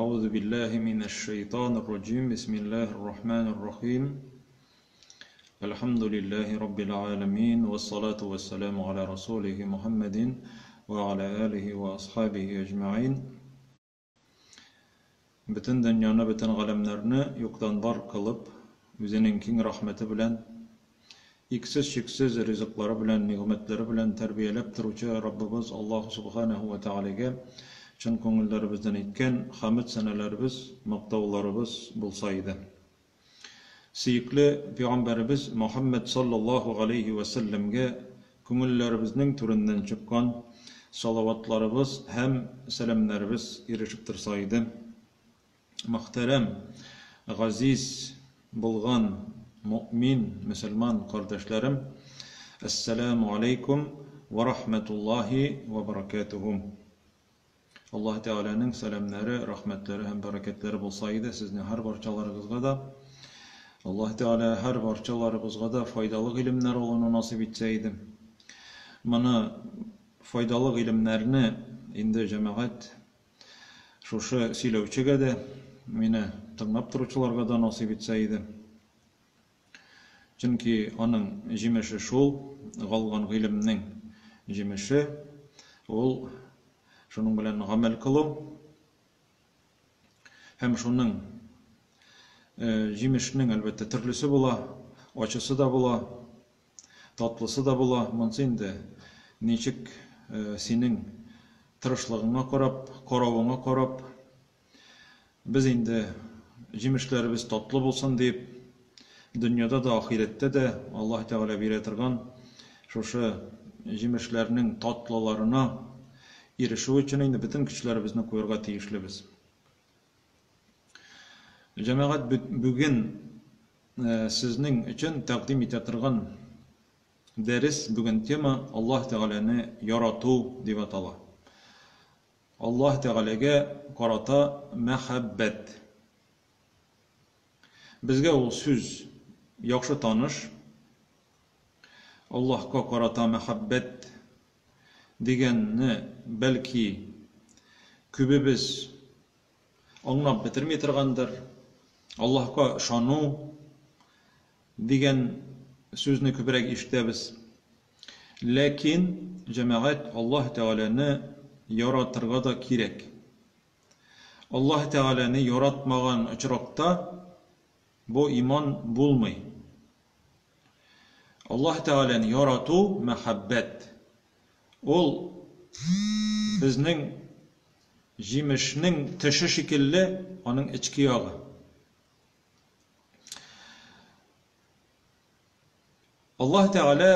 Әгъузу биллаһи минәш шайтанир раҗим. Бисмиллаһир рахманир рахим. Әлхәмдүлиллаһи раббил аламин вассалату вассаламу аля расулихи Мухаммадин ва аля алихи ва асхабихи әҗмәгыйн. Бөтен дөньяны, бөтен галәмнәрне юктан бар кылып, үзенең киң рәхмәте белән, иксез-чиксез ризыклары белән, нигъмәтләре белән тәрбияләп торучы Раббыбыз Аллаһу Субханаһу ва Тәгаләгә чын күңелләребездән әйткән хәмед-сәнәләребез, мактауларыбыз булса иде. Сөекле пәйгамбәребез Мөхәммәд саллаллаһу галәйһи вә сәлләмгә күңелләребезнең түреннән чыккан салаватларыбыз һәм сәламнәребез ирешеп торса иде. Мөхтәрәм, газиз булган мөэмин, мөселман кардәшләрем, Әссәләмү аләйкүм вә рахмәтуллаһи вә бәрәкәтүһү. Аллаһ Тәгаләнең сәламнәре, рәхмәтләре һәм бәрәкәтләре булса иде сезнең һәрбарчаларыгызга да. Аллаһ Тәгалә һәрбарчаларыбызга да файдалы гыйлемнәр алуны насыйп итсә иде. Моны файдалы гыйлемнәрне инде җәмәгать шушы сөйләүчегә дә, мине тыңлап торучыларга да насыйп итсә иде. Чөнки аның җимеше шул, галган гыйлемнең җимеше, ул шуның белән гамәл кылу һәм шуның җимешнең, әлбәттә, төрлесе була, ачысы да була, татлысы да була. Монысы инде ничек синең тырышлыгыңа карап, каравыңа карап, Без инде җимешләребез татлы булсын дип, дөньяда да, ахирәттә дә Аллаһ Тәгалә бирә торган шушы җимешләрнең татлыларына ирешү өчен инде бөтен көчләребезне куярга тиешлебез. Җәмәгать, бүген сезнең өчен тәкъдим итә торган дәрес, бүген тема Аллаһ Тәгаләне ярату дип атала. Аллаһ Тәгаләгә карата мәхәббәт. Безгә ул сүз яхшы таныш. Аллаһка карата мәхәббәт дигәнне, бәлки, күбебез аңлап бетерми торгандыр. Аллаһка ышану дигән сүзне күбрәк ишетәбез. Ләкин, җәмәгать, Аллаһ Тәгаләне яратырга да кирәк. Аллаһ Тәгаләне яратмаган очракта бу иман булмый. Аллаһ Тәгаләне ярату, мәхәббәт, ул безнең җимешнең төше шикелле, аның эчке ягы. Аллаһ Тәгалә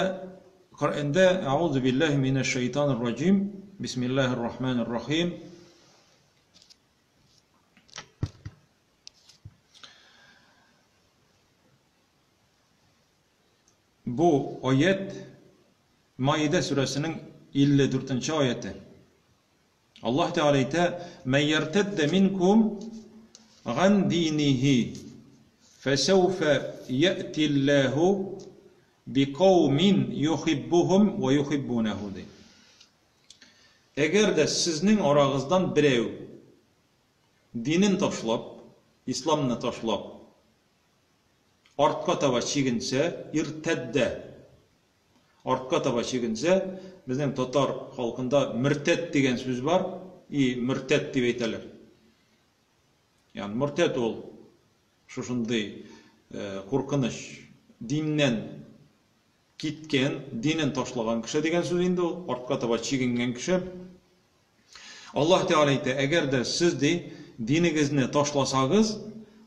Коръәндә Әгъузу биллаһи минәш шайтанир раҗим, бисмиллаһир рахманир рахим. Бу аят Маида сүрәсенең 54 нче аяте. Аллаһ Тәгалә әйтә, Мән яртәддә минкум ган динихи, фәсәүфә яътиллаһу бикаумин юхиббухум вә юхиббунаху, ди. Әгәр дә сезнең арагыздан берәү динен ташлап, исламны ташлап, артка таба чигенсә, иртәддә, Артка таба чигенсә, безнең татар халкында мөртәт дигән сүз бар, и мөртәт дип әйтәләр. Ягъни мөртәт ул шушындый куркыныч диннән киткән, динен ташлаган кеше дигән сүз инде ул, артка таба чигенгән кеше. Аллаһ Тәгалә әйтә, әгәр дә сез, ди, динегезне ташласагыз,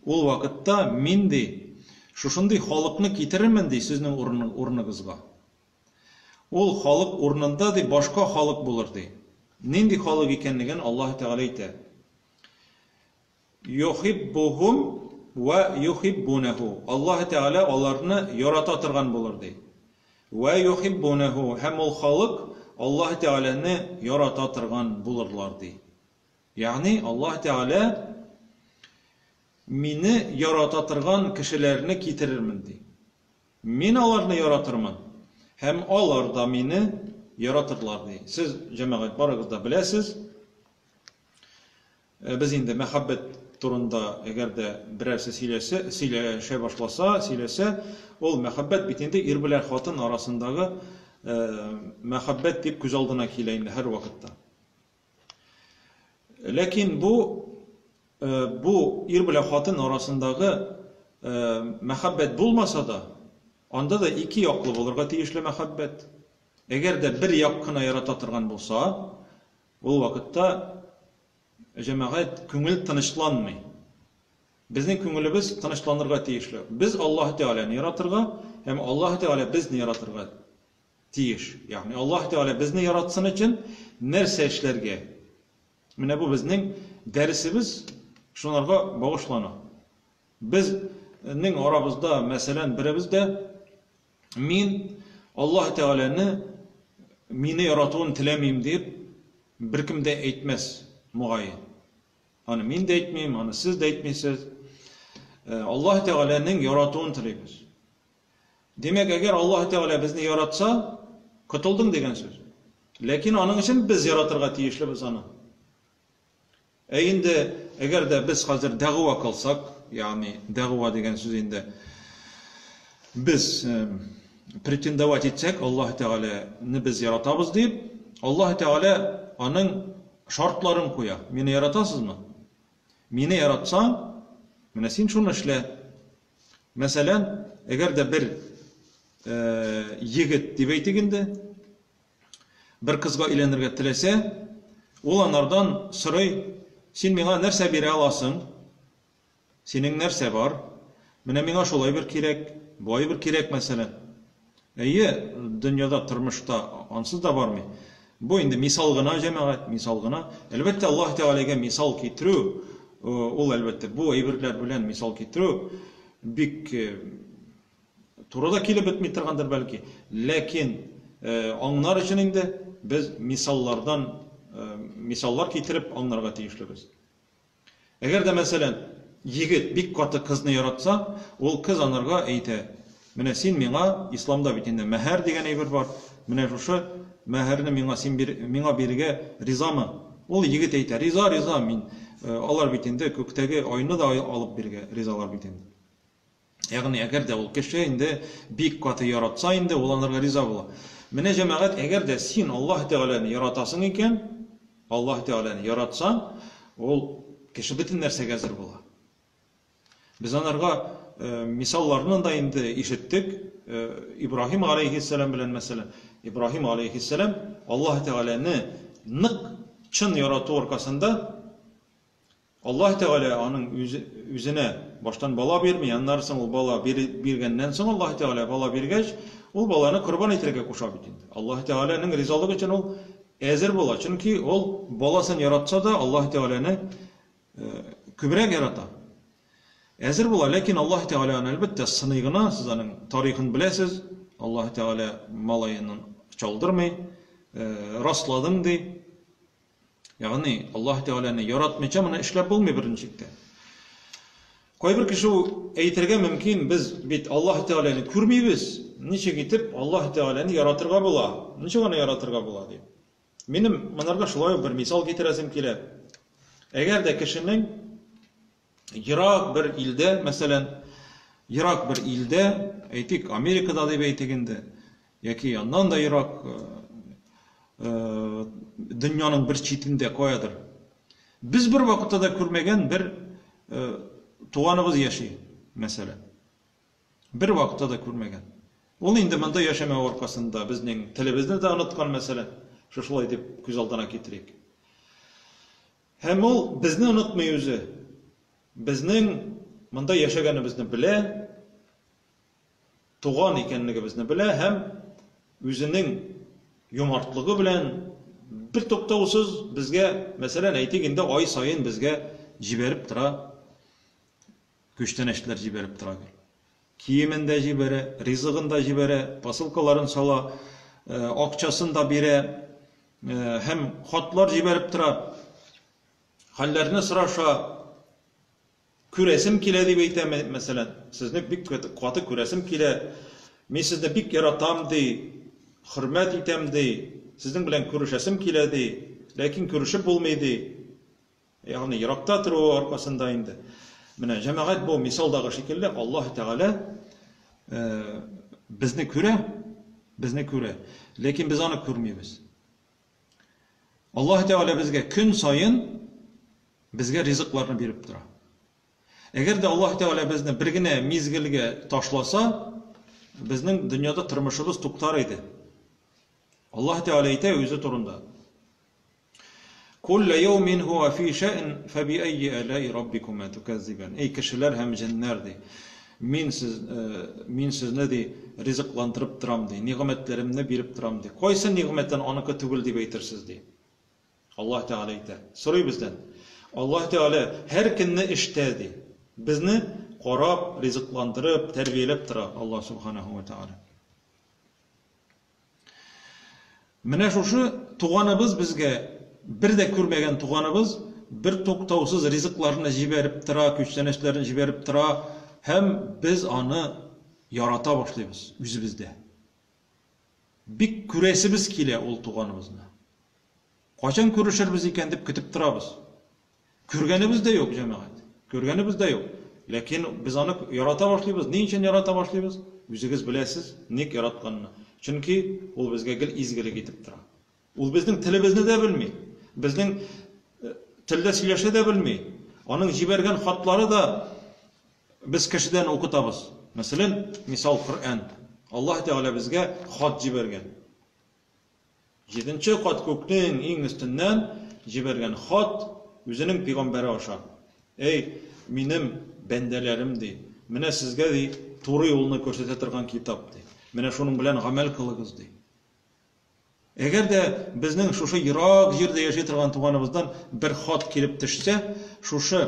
ул вакытта мин, ди, шушындый халыкны китерермен, ди, сезнең урыныгызга. Ул халык урынында, ди, башка халык булыр, ди. Нинди халык икәнлеген Аллаһ Тәгалә әйтә. Юхиббухум вә юхиббунәһу. Аллаһ Тәгалә аларны ярата торган булыр, ди. Вә юхиббунәһу, һәм ул халык Аллаһ Тәгаләне ярата торган булырлар, ди. Ягъни Аллаһ Тәгалә мине ярата торган кешеләрне китерермен, ди. Мин аларны яратырмын, һәм алар да мине яратырлар, ди. Сез, җәмәгать, барыгыз да беләсез. Без инде мәхәббәт турында әгәр дә берәрсе сөйләсә, сөйләшә башласа, сөйләсә, ул мәхәббәт бит инде ир белән хатын арасындагы мәхәббәт дип күз алдына килә инде һәрвакытта. Ләкин бу бу ир белән хатын арасындагы мәхәббәт булмаса да, анда да ике яклы булырга тиешле мәхәббәт. Әгәр дә бер як кына ярата торган булса, ул вакытта җәмәгать күңел тынычланмый. Безнең күңелебез тынычланырга тиешле. Без Аллаһ Тәгаләне яратырга һәм Аллаһ Тәгалә безне яратырга тиеш. Ягъни Аллаһ Тәгалә безне яратсын өчен нәрсә эшләргә? Менә бу безнең дәресебез шунарга багышлана. Безнең арабызда, мәсәлән, беребез дә мин Аллаһ Тәгаләне мине яратуын теләмим дип беркем дә әйтмәс, мөгаен. Аны мин дә әйтмим, аны сез дә әйтмисез. Аллаһ Тәгаләнең яратуын телибез. Димәк, әгәр Аллаһ Тәгалә безне яратса, котылдың дигән сүз. Ләкин аның өчен без яратырга тиешлебез аны. Ә инде әгәр дә без хәзер дәгъва кылсак, ягъни дәгъва дигән сүз инде без претендовать итсәк, Аллаһ Тәгаләне без яратабыз дип, Аллаһ Тәгалә аның шартларын куя. Мине яратасызмы? Мине яратсаң, менә син шуны эшлә. Мәсәлән, әгәр дә бер егет дип әйтик инде, бер кызга өйләнергә теләсә, ул анардан сорый, син миңа нәрсә бирә аласың? Синең нәрсә бар? Менә миңа шулай бер кирәк, болай бер кирәк, мәсәлән. Әйе, дөньяда, тормышта ансыз да бармый. Бу инде мисал гына, җәмәгать, мисал гына. Әлбәттә, Аллаһ Тәгаләгә мисал китерү, ул әлбәттә бу әйберләр белән мисал китерү бик туры да килеп бетми торгандыр бәлки. Ләкин аңнар өчен инде без мисаллардан мисаллар китереп аңнарга тиешлебез. Әгәр дә, мәсәлән, егет бик каты кызны яратса, ул кыз анарга әйтә, менә син миңа, исламда бит инде мәһәр дигән әйбер бар, менә шушы мәһәрне миңа син бир, миңа бирергә ризамы? Ул егет әйтә, риза, риза, мин, алар бит инде күктәге айны да алып бирергә ризалар бит инде. Ягъни, әгәр дә ул кеше инде бик каты яратса инде, ул анарга риза була. Менә җәмәгать, әгәр дә син Аллаһ Тәгаләне яратасың икән, Аллаһ Тәгаләне яратсаң, ул кеше бөтен нәрсәгә әзер була. Без анарга мисалларны да инде ишеттек. Ибраһим алейһиссәлам белән, мәсәлән, Ибраһим алейһиссәлам Аллаһ Тәгаләне нык чын ярату аркасында Аллаһ Тәгалә аның үзенә баштан бала бирми, аннары соң ул бала биргәннән соң Аллаһ Тәгалә бала биргәч, ул баланы корбан итәргә куша бит инде. Аллаһ Тәгаләнең ризалыгы өчен ул әзер була, чөнки ул баласын яратса да, Аллаһ Тәгаләне күбрәк ярата. Әзер була, ләкин Аллаһ Тәгалә аны әлбәттә сыный гына, сез аның тарихын беләсез. Аллаһ Тәгалә малаен чалдырмый, расладың ди. Ягъни Аллаһ Тәгаләне яратмыйча моны эшләп булмый берничек тә. Кайбер кеше әйтергә мөмкин, без бит Аллаһ Тәгаләне күрмибез, ничек итеп Аллаһ Тәгаләне яратырга була? Ничек аны яратырга була дип. Минем монарга шулай ук бер мисал китерәсем килә. Әгәр дә кешенең ерак бер илдә, мәсәлән, ерак бер илдә, әйтик, Америкада дип әйтик инде, яки аннан да ерак дөньяның бер читендә каядыр. Без бер вакытта да күрмәгән бер туганыбыз яши, мәсәлән. Бер вакытта да күрмәгән. Ул инде монда яшәмәү аркасында безнең телебезне дә оныткан, мәсәлән. Шушылай дип күз алдына китерик. Һәм ул безне онытмый үзе. Безнең монда яшәгәнебезне белә, туган икәнлегебезне белә һәм үзенең юмартлыгы белән бер туктаусыз безгә, мәсәлән, әйтик инде, ай саен безгә җибәреп тора, күчтәнәчләр җибәреп тора гел. Киемен дә җибәрә, ризыгын да җибәрә, посылкаларын сала, акчасын да бирә һәм хатлар җибәреп тора. Хәлләрне сораша. Күрәсем килә дип әйтә, мәсәлән, сезне бик каты күрәсем килә. Мин сезне бик яратам ди, хөрмәт итәм ди, сезнең белән күрешәсем килә ди, ләкин күрешеп булмый ди. Ягъни еракта торуы аркасында инде. Менә җәмәгать бу мисалдагы шикелле Аллаһ Тәгалә безне күрә, безне күрә. Ләкин без аны күрмибез. Аллаһ Тәгалә безгә көн саен безгә ризыкларны биреп тора. Әгәр дә Аллаһ Тәгалә безне бер генә мизгелгә ташласа, безнең дөньяда тормышыбыз туктар иде. Аллаһ Тәгалә әйтә үзе турында. Куллә яумин һуа фи шәън фәби әйи әләи раббикума тукәззибән. Эй кешеләр һәм җеннәр ди. Мин сез э, мин сезне ди ризыкландырып торам ди, нигъмәтләремне биреп торам ди. Кайсы нигъмәтен аныкы түгел дип әйтерсез ди. Аллаһ Тәгалә әйтә. Сорый бездән. Аллаһ Тәгалә һәр көнне эштә ди. Безне карап, ризыкландырып, тәрбияләп тора Аллаһ Субханаһу ва Тәгалә. Менә шушы туганыбыз безгә бер дә күрмәгән туганыбыз бер туктаусыз ризыкларны җибәреп тора, күчтәнәчләрен җибәреп тора һәм без аны ярата башлыйбыз үзебездә. Бик күрәсебез килә ул туганыбызны. Кайчан күрешербез икән дип көтеп торабыз. Күргәнебез дә юк, җәмәгать. Күргәнебез дә юк. Ләкин без аны ярата башлыйбыз. Ни өчен ярата башлыйбыз? Үзегез беләсез, ник яратканны. Чөнки ул безгә гел изгелек итеп тора. Ул безнең телебезне дә белми. Безнең э, телдә сөйләшә дә белми. Аның җибәргән хатлары да без кешедән укытабыз. Мәсәлән, мисал Коръән. Аллаһ Тәгалә безгә хат җибәргән. Җиденче кат күкнең иң өстеннән җибәргән хат үзенең пигамбәре аша. Эй, минем бәндәләрем, ди, менә сезгә, ди, туры юлны күрсәтә торган китап, ди. Менә шуның белән гамәл кылыгыз, ди. Әгәр дә безнең шушы ерак җирдә яши торган туганыбыздан бер хат килеп төшсә, шушы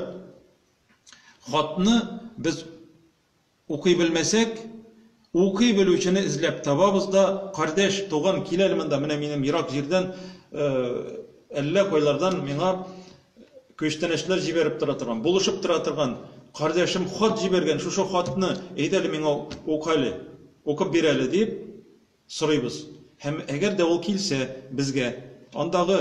хатны без Укый белмәсәк, укый белүчене эзләп табабыз да, кардәш, туган, кил әле монда, менә минем ерак җирдән, әллә кайлардан миңа күчтәнәчләр җибәреп тора торган, булышып тора торган кардәшем хат җибәргән, шушы хатны әйдә әле миңа укы әле, укып бир әле, дип, Сорыйбыз. Һәм әгәр дә ул килсә безгә, андагы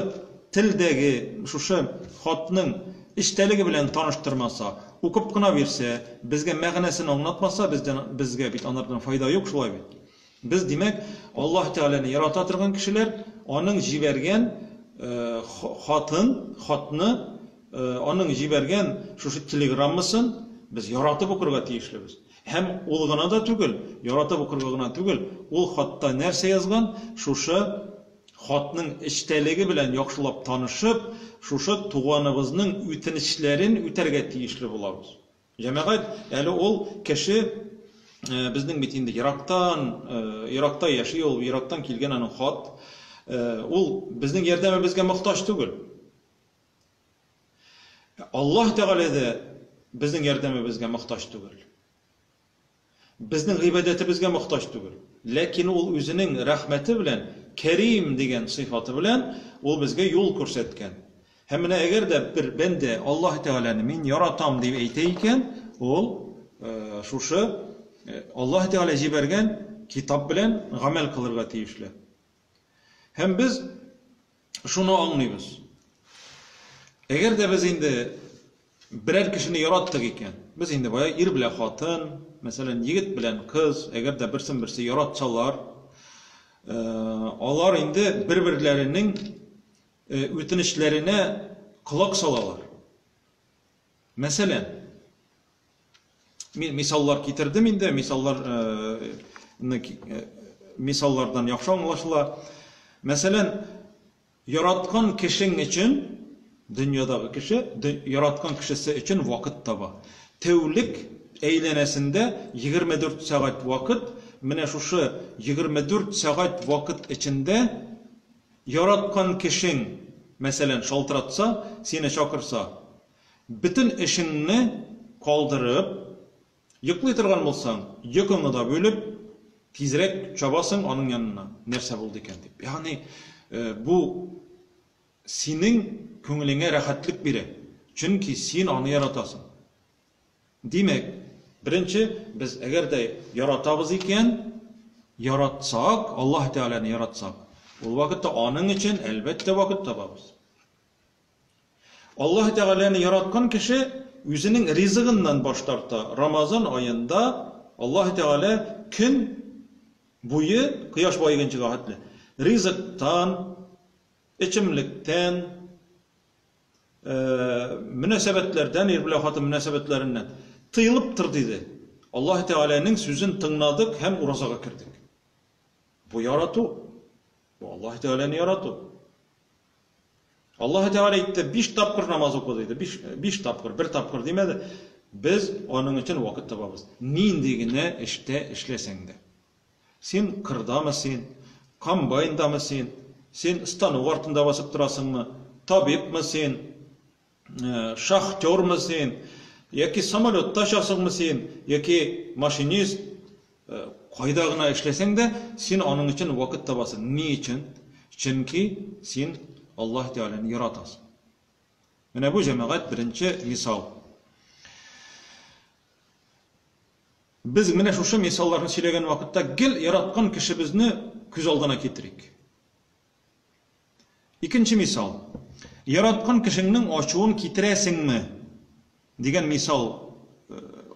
телдәге шушы хатның эчтәлеге белән таныштырмаса, укып кына бирсә, безгә мәгънәсен аңлатмаса, бездән, безгә бит анардан файда юк, шулай бит? Без, димәк, Аллаһ Тәгаләне ярата торган кешеләр, аның җибәргән хатын, хатны, аның җибәргән шушы телеграммасын без яратып укырга тиешлебез. Һәм ул гына да түгел, яратып укырга гына түгел, ул хатта нәрсә язган, шушы хатның эчтәлеге белән яхшылап танышып, шушы туганыбызның үтенечләрен үтәргә тиешле булабыз. Җәмәгать, әле ул кеше безнең бит инде ерактан, еракта яши ул, ерактан килгән аның хат. Ул безнең ярдәмебезгә мохтаҗ түгел. Аллаһ Тәгалә дә безнең ярдәмебезгә мохтаҗ түгел. Безнең гыйбадәтебезгә мохтаҗ түгел. Ләкин ул үзенең рәхмәте белән, Кәрим дигән сыйфаты белән ул безгә юл күрсәткән. Һәм менә әгәр дә бер бәндә Аллаһ Тәгаләне мин яратам дип әйтә икән, ул э, шушы э, Аллаһ Тәгалә җибәргән китап белән гамәл кылырга тиешле. Һәм без шуны аңлыйбыз. Әгәр дә без инде берәр кешене яраттык икән, без инде бая ир белән хатын, мәсәлән, егет белән кыз, әгәр дә берсен берсе яратсалар, э, алар инде бер-берләренең э, үтенечләренә колак салалар. Мәсәлән, Мин мисаллар китердем инде, мисаллар э, э, мисаллардан яхшы аңлашыла. Мәсәлән, яраткан кешең өчен дөньядагы кеше яраткан кешесе өчен вакыт таба. Тәүлек әйләнәсендә 24 сәгать вакыт, менә шушы 24 сәгать вакыт эчендә яраткан кешең, мәсәлән, шалтыратса, сине чакырса, Бөтен эшеңне калдырып, йоклый торган булсаң, йокыңны да бүлеп, тизрәк чабасың аның янына, нәрсә булды икән дип. Ягъни бу синең күңелеңә рәхәтлек бирә, чөнки син аны яратасың. Димәк, беренче, без әгәр дә яратабыз икән, яратсак, Аллаһ Тәгаләне яратсак, ул вакытта аның өчен, әлбәттә, вакыт табабыз. Аллаһ Тәгаләне яраткан кеше үзенең ризыгыннан баш тарта. Рамазан аенда Аллаһ Тәгалә көн буе, кояш баеганчыга хәтле, ризыктан, эчемлектән, мөнәсәбәтләрдән, ир белән хатын мөнәсәбәтләреннән тыелып тор диде. Аллаһ Тәгаләнең сүзен тыңладык һәм уразага кердек. Бу ярату. Бу Аллаһ Тәгаләне ярату. Аллаһ Тәгалә әйтте, 5 тапкыр намаз укы диде. 5 5 тапкыр, бер тапкыр димәде. Без аның өчен вакыт табабыз. Нинди генә эштә эшләсәң дә. Син кырдамы син, комбайндамы син, син станок артында басып торасыңмы, табибмы син, шахтермы син, яки самолетта очасыңмы син, яки машинист, кайда гына эшләсәң дә, син аның өчен вакыт табасың. Ни өчен? Чөнки син Аллаһ Тәгаләне яратасың. Менә бу җәмәгать беренче мисал. Без менә шушы мисалларны сөйләгән вакытта гел яраткан кешебезне күз алдына китерик. Икенче мисал. Яраткан кешеңнең ачуын китерәсеңме? Дигән мисал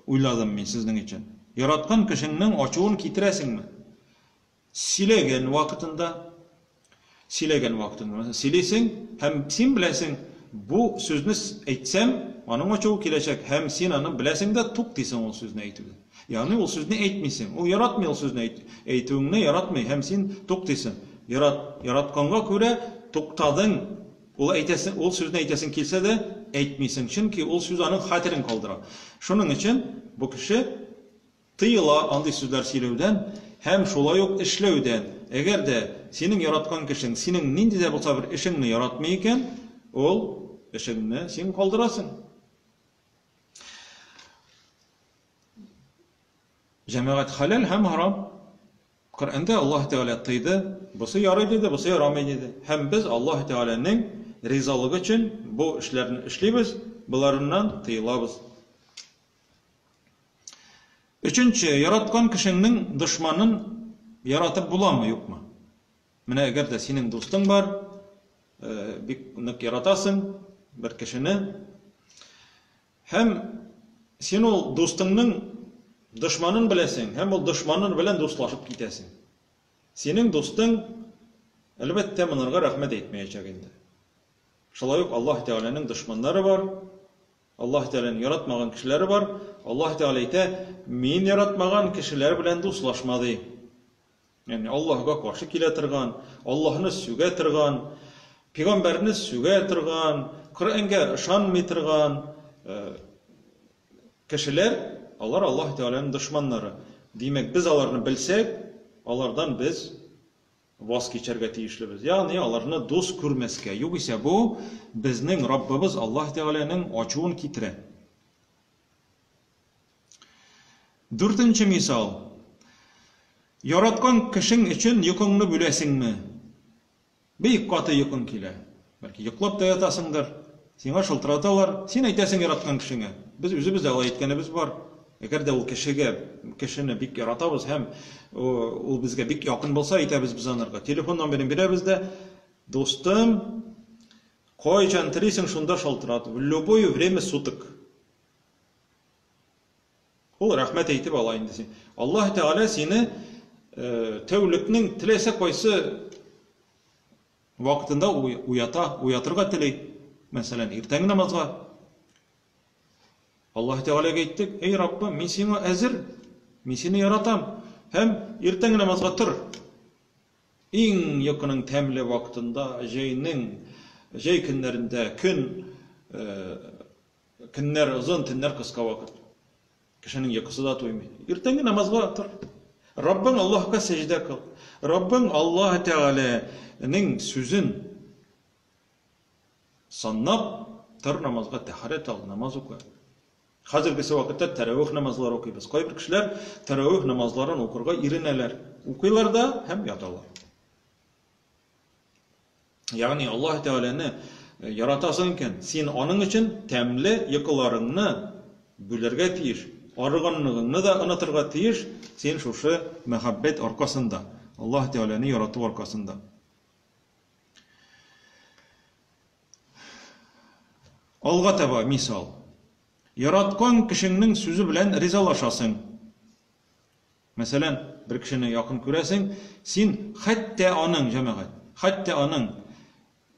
уйладым мин сезнең өчен. Яраткан кешеңнең ачуын китерәсеңме? Сөйләгән вакытында, сөйләгән вакытында, мәсәлән, сөйлисең һәм син беләсең, бу сүзне әйтсәм, аның ачуы киләчәк һәм син аны беләсең дә туктыйсың ул сүзне әйтүдән. Ягъни ул сүзне әйтмисең. Ул яратмый ул сүзне әйт, әйтүеңне яратмый һәм син туктыйсың. Ярат, яратканга күрә туктадың. Ул әйтәсең, ул сүзне әйтәсең килсә дә әйтмисең, чөнки ул сүз аның хәтерен калдыра. Шуның өчен бу кеше тыела андый сүзләр сөйләүдән һәм шулай ук эшләүдән. Әгәр дә синең яраткан кешең синең нинди дә булса бер эшеңне яратмый икән, ул эшеңне син калдырасың. Җәмәгать хәләл һәм харам. Коръәндә Аллаһ Тәгалә тыйды, бусы ярый диде, бусы ярамый диде. Һәм без Аллаһ Тәгаләнең ризалыгы өчен бу эшләрне эшлибез, боларыннан тыелабыз. Өченче, яраткан кешеңнең дошманын яратып буламы, юкмы? Менә әгәр дә синең дустың бар, бик нык яратасың бер кешене, һәм син ул дустыңның дошманын беләсең, һәм ул дошманын белән дуслашып китәсең. Синең дустың, әлбәттә, монарга рәхмәт әйтмәячәк инде. Шулай ук Аллаһ Тәгаләнең дошманнары бар, Аллаһ Тәгаләнең яратмаган кешеләре бар. Аллаһ Тәгалә әйтә, мин яратмаган кешеләр белән дуслашма, ди. Ягъни Аллаһга каршы килә торган, Аллаһны сүгә торган, пәйгамбәрне сүгә торган, Коръәнгә ышанмый торган кешеләр, алар Аллаһ Тәгаләнең дошманнары. Димәк, без аларны белсәк, алардан без ваз кичәргә тиешлебез. Ягъни аларны дус күрмәскә. Югыйсә бу безнең Раббыбыз Аллаһ Тәгаләнең ачуын китерә. Дүртенче мисал. Яраткан кешең өчен йокыңны бүләсеңме? Бик каты йокың килә. Бәлки йоклап та ятасыңдыр. Сиңа шылтыраталар, син әйтәсең яраткан кешеңә. Без үзебез дә алай әйткәнебез бар. Әгәр дә ул кешегә, кешене бик яратабыз һәм ул безгә бик якын булса, әйтәбез без анарга. Телефон номерын бирәбез дә, дустым, кайчан телисең, шунда шалтырат. В любое время суток. Ул рәхмәт әйтеп ала инде син. Аллаһ Тәгалә сине тәүлекнең теләсә кайсы вакытында уята, уятырга тели. Мәсәлән, иртәнге намазга. Аллаһ Тәгаләгә әйттек, "Эй Раббым, мин сиңа әзер, мин сине яратам һәм иртәнге намазга тор." Иң йокының тәмле вакытында, җәйнең җәй көннәрендә, көн Көннәр озын, төннәр кыска вакыт. Кешенең йокысы да туймый. Иртәнге намазга тор. Раббың Аллаһка сәҗдә кыл. Раббың Аллаһ Тәгаләнең сүзен саннап, тор намазга, тәһарәт ал, намаз укы. Хәзергесе вакытта тәравих намазлары укыйбыз. Кайбер кешеләр тәравих намазларын укырга иренәләр. Укыйлар да һәм яталар. Ягъни Аллаһ Тәгаләне яратасың икән, син аның өчен тәмле йокыларыңны бүләргә тиеш, арыганлыгыңны да онытырга тиеш, син шушы мәхәббәт аркасында, Аллаһ Тәгаләне ярату аркасында. Алга таба мисал. Яраткан кешеңнең сүзе белән ризалашасың. Мәсәлән, бер кешене якын күрәсең, син хәтта аның, җәмәгать, хәтта аның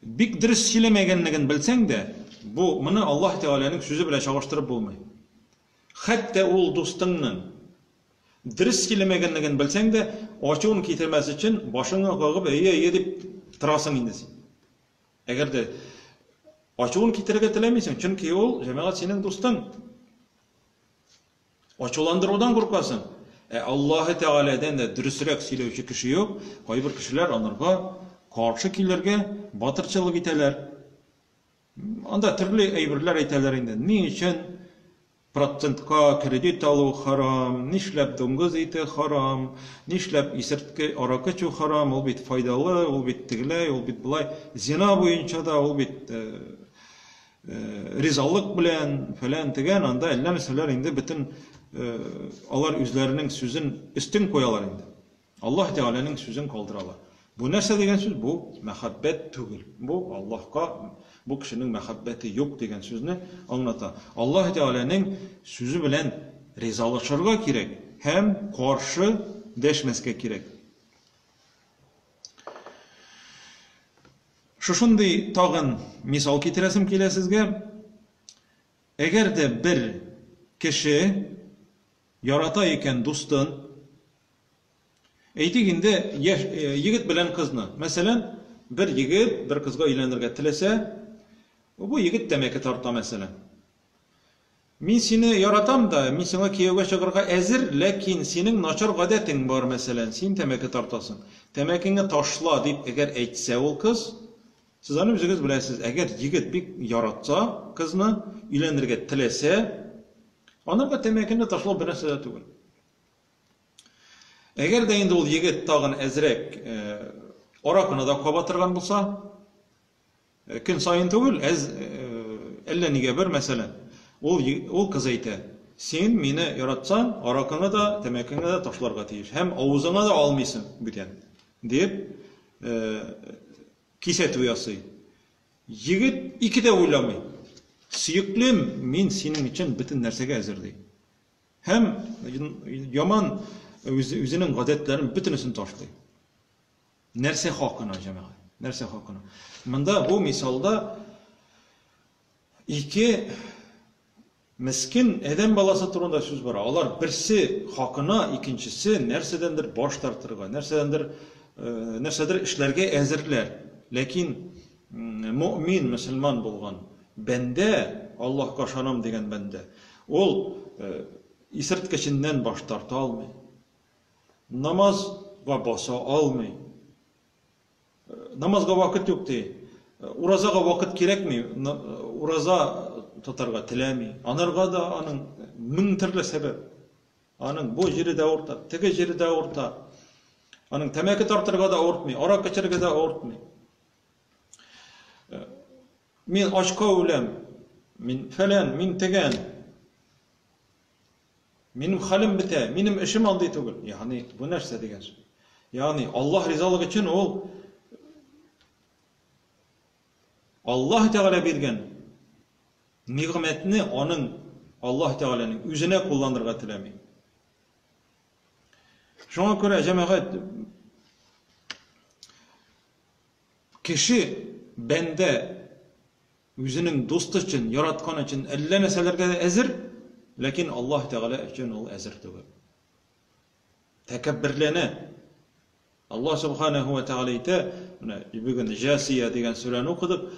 бик дөрес сөйләмәгәнлеген белсәң дә, бу моны Аллаһ Тәгаләнең сүзе белән чагыштырып булмый. Хәтта ул дустыңның дөрес сөйләмәгәнлеген белсәң дә, ачуын китермәс өчен башыңа кагып, әйе, әйе дип торасың инде син. Әгәр дә ачуын китерергә теләмисең, чөнки ул җәмәгать синең дустың. Ачуландырудан куркасың. Ә Аллаһы Тәгаләдән дә дөресрәк сөйләүче кеше юк. Кайбер кешеләр анарга каршы килергә батырчылык итәләр. Анда төрле әйберләр әйтәләр инде. Ни өчен процентка кредит алу харам, нишләп дуңгыз ите харам, нишләп исертке аракы эчү харам, ул бит файдалы, ул бит тегеләй, ул бит болай. Зина буенча да ул бит ризалык белән, фәлән тегән, анда әллә нәрсәләр инде бөтен алар үзләренең сүзен өстен куялар инде. Аллаһ Тәгаләнең сүзен калдыралар. Бу нәрсә дигән сүз? Бу мәхәббәт түгел. Бу Аллаһка бу кешенең мәхәббәте юк дигән сүзне аңлата. Аллаһ Тәгаләнең сүзе белән ризалашырга кирәк һәм каршы дәшмәскә кирәк. Шушындый тагын мисал китерәсем килә сезгә. Әгәр дә бер кеше ярата икән дустын, әйтик инде, яшь егет белән кызны. Мәсәлән, бер егет бер кызга өйләнергә теләсә, бу егет тәмәке тарта, мәсәлән. Мин сине яратам да, мин сиңа кияүгә чыгарга әзер, ләкин синең начар гадәтең бар, мәсәлән, син тәмәке тартасың. Тәмәкеңне ташла, дип әгәр әйтсә ул кыз, сез аны үзегез беләсез, әгәр егет бик яратса кызны, өйләнергә теләсә, анарга тәмәкене ташлау бернәрсә дә түгел. Әгәр дә инде ул егет тагын әзрәк аракыны да каба торган булса, көн саен түгел, әз әллә нигә бер мәсәлән, ул ул кыз әйтә: "Син мине яратсаң, аракыңны да, тәмәкеңне дә ташларга тиеш һәм авызыңа да алмыйсың бүтән", дип кисәтү ясый. Егет ике дә уйламый. Сөеклем, мин синең өчен бөтен нәрсәгә әзер, ди. Һәм яман үзенең гадәтләрен бөтенесен ташлый. Нәрсә хакына, җәмәгать? Нәрсә хакына? Монда бу мисалда ике мескен адәм баласы турында сүз бара. Алар берсе хакына, икенчесе нәрсәдәндер баш тартырга, нәрсәдәндер нәрсәдер эшләргә әзерләр. Ләкин мөмин, мөселман булган бәндә, Аллаһка ышанам дигән бәндә, ул исерткеченнән баш тарта алмый. Намазга баса алмый. Намазга вакыт юк ди. Уразага вакыт кирәкми, ураза тотарга теләми. Анарга да аның мең төрле сәбәп. Аның бу җире дә авырта, теге җире дә авырта. Аның тәмәке тартырга да авыртмый, аракы эчәргә дә авыртмый. Мин ачка үләм, мин фәлән, мин тегән. Минем хәлем бетә, минем эшем андый түгел. Ягъни бу нәрсә дигән сүз? Ягъни Аллаһ ризалыгы өчен ул Аллаһ Тәгалә биргән нигъмәтне аның Аллаһ Тәгаләнең үзенә кулланырга теләми. Шуңа күрә җәмәгать кеше бәндә үзенең дусты өчен, яраткан өчен әллә нәрсәләргә дә әзер, ләкин Аллаһ Тәгалә өчен ул әзер түгел. Тәкәбберләнә. Аллаһ Субханаһу ва Тәгалә әйтә, менә бүген Җасия дигән сүрәне укыдык,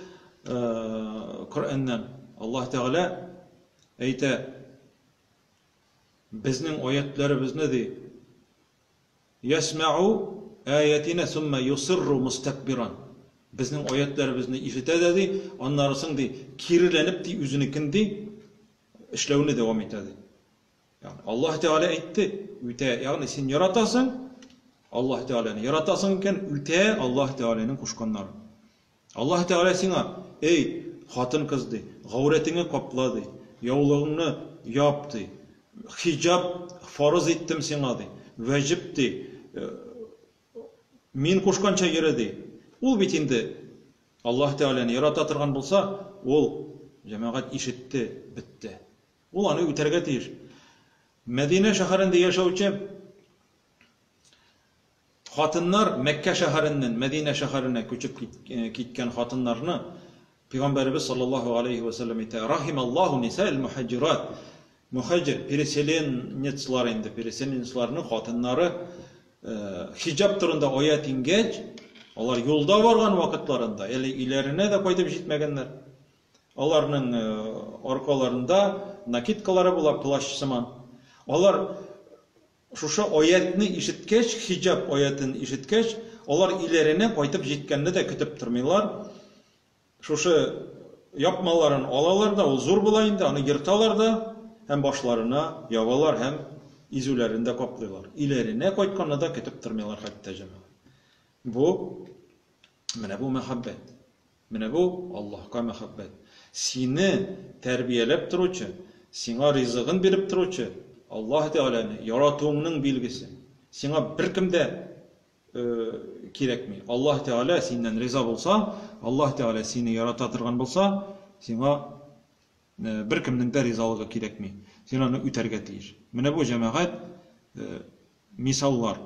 Коръәннән. Аллаһ Тәгалә әйтә, безнең аятларыбызны ди, Ясмәу аятина сумма юсирру мустакбиран. Безнең аятларыбызны ишетә дә ди, аннары соң ди, киреләнеп ди, үзенекен ди, эшләүне дәвам итә ди. Ягъни Аллаһ Тәгалә әйтте, үтә, ягъни син яратасың, Аллаһ Тәгаләне яратасың икән, үтә Аллаһ Тәгаләнең кушканнарын. Аллаһ Тәгалә сиңа, эй, хатын-кыз ди, гаурәтеңне капла ди, яулыгыңны яп ди, хиҗаб фарыз иттем сиңа ди, вәҗиб ди, мин кушканча йөре ди. Ул бит инде Аллаһ Тәгаләне ярата торган булса, ул Җәмәгать ишетте, бетте. Ул аны үтәргә тиеш. Мәдинә шәһәрендә яшәүче хатыннар Мәккә шәһәреннән Мәдинә шәһәренә күчеп киткән хатыннарны Пәйгамбәребез саллаллаһу алейхи ва сәлләм әйтә: "Рахималлаһу нисаил мухаҗират." Мухаҗир, переселенецлар инде, переселенецларның хатыннары хиҗаб турында аят иңгәч, алар юлда барган вакытларында, әле өйләренә дә кайтып җитмәгәннәр. Аларның аркаларында накидкалары була, плащ сыман. Алар шушы аятны ишеткәч, хиҗаб аятын ишеткәч, алар өйләренә кайтып җиткәнне дә көтеп тормыйлар. Шушы япмаларын алалар да, ул зур була инде, аны ерталар да һәм башларына ябалар һәм изүләрен дә каплыйлар. Өйләренә кайтканны да көтеп тормыйлар хәтта, җәмәгать. Бу менә бу мәхәббәт. Менә бу Аллаһка мәхәббәт. Сине тәрбияләп торучы, сиңа ризыгын биреп торучы Аллаһ Тәгаләне яратуыңның билгесе. Сиңа беркем дә кирәкми. Аллаһ Тәгалә синнән риза булса, Аллаһ Тәгалә сине ярата торган булса, сиңа беркемнең дә ризалыгы кирәкми. Син аны үтәргә тиеш. Менә бу җәмәгать мисаллар.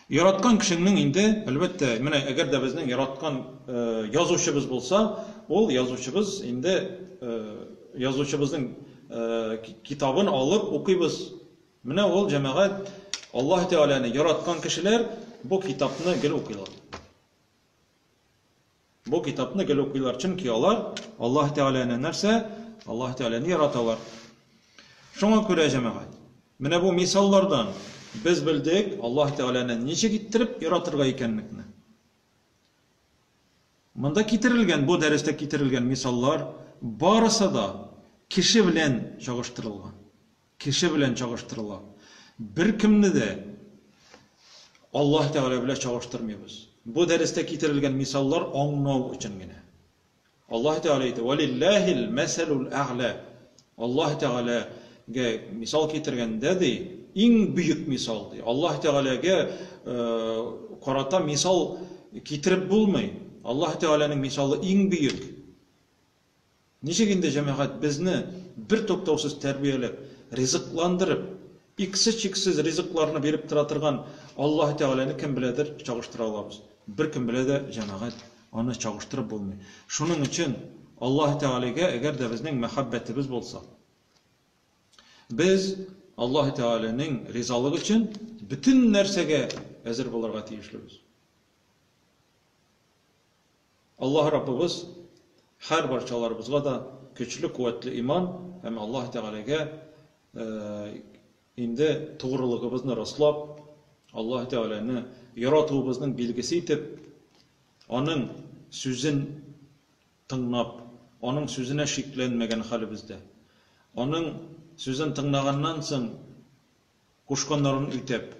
Яраткан кешеңнең инде, әлбәттә, менә әгәр дә безнең яраткан язучыбыз булса, ул язучыбыз инде язучыбызның китабын алып укыйбыз. Менә ул җәмәгать Аллаһ Тәгаләне яраткан кешеләр бу китапны гел укыйлар. Бу китапны гел укыйлар, чөнки алар Аллаһ Тәгаләне нәрсә? Аллаһ Тәгаләне яраталар. Шуңа күрә, җәмәгать, менә бу мисаллардан без белдек Аллаһ Тәгаләне ничек иттереп яратырга икәнлекне. Монда китерелгән, бу дәрестә китерелгән мисаллар барысы да кеше белән чагыштырылган. Кеше белән чагыштырыла. Беркемне дә Аллаһ Тәгалә белән чагыштырмыйбыз. Бу дәрестә китерелгән мисаллар аңлау өчен генә. Аллаһ Тәгалә әйтә: "Валиллаһил мәсәлул әгълә". Аллаһ Тәгаләгә мисал китергәндә ди, иң бөек мисал ди. Аллаһ Тәгаләгә карата мисал китереп булмый. Аллаһ Тәгаләнең мисалы иң бөек. Ничек инде, җәмәгать, безне бертуктаусыз тәрбияләп, ризыкландырып, иксез-чиксез ризыкларны биреп тора торган Аллаһы Тәгаләне кем беләдер чагыштыра алабыз? Беркем белә дә, җәмәгать, аны чагыштырып булмый. Шуның өчен Аллаһы Тәгаләгә әгәр дә безнең мәхәббәтебез булса, без Аллаһы Тәгаләнең ризалыгы өчен бөтен нәрсәгә әзер булырга тиешлебез. Аллаһ Раббыбыз һәр барчаларыбызга да көчле, куәтле иман һәм Аллаһ Тәгаләгә инде тугрылыгыбызны раслап, Аллаһ Тәгаләне яратуыбызның билгесе итеп, аның сүзен тыңлап, аның сүзенә шикләнмәгән хәлебездә, аның сүзен тыңлаганнан соң кушканнарын үтәп,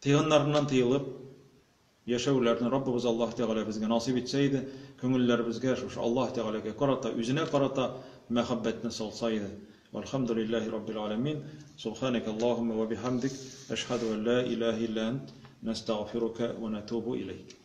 тыйганнарыннан тыелып, яшәүләрне Раббыбыз Аллаһ Тәгалә безгә насыйп итсә иде, күңелләребезгә шушы Аллаһ Тәгаләгә карата, үзенә карата мәхәббәтне салса иде. Вальхамдулиллаһи раббил аламин. Субханaka Аллаһумма ва бихамдик, әшһәду ан ла илаһа илля ант, настагъфирука ва натубу илейк.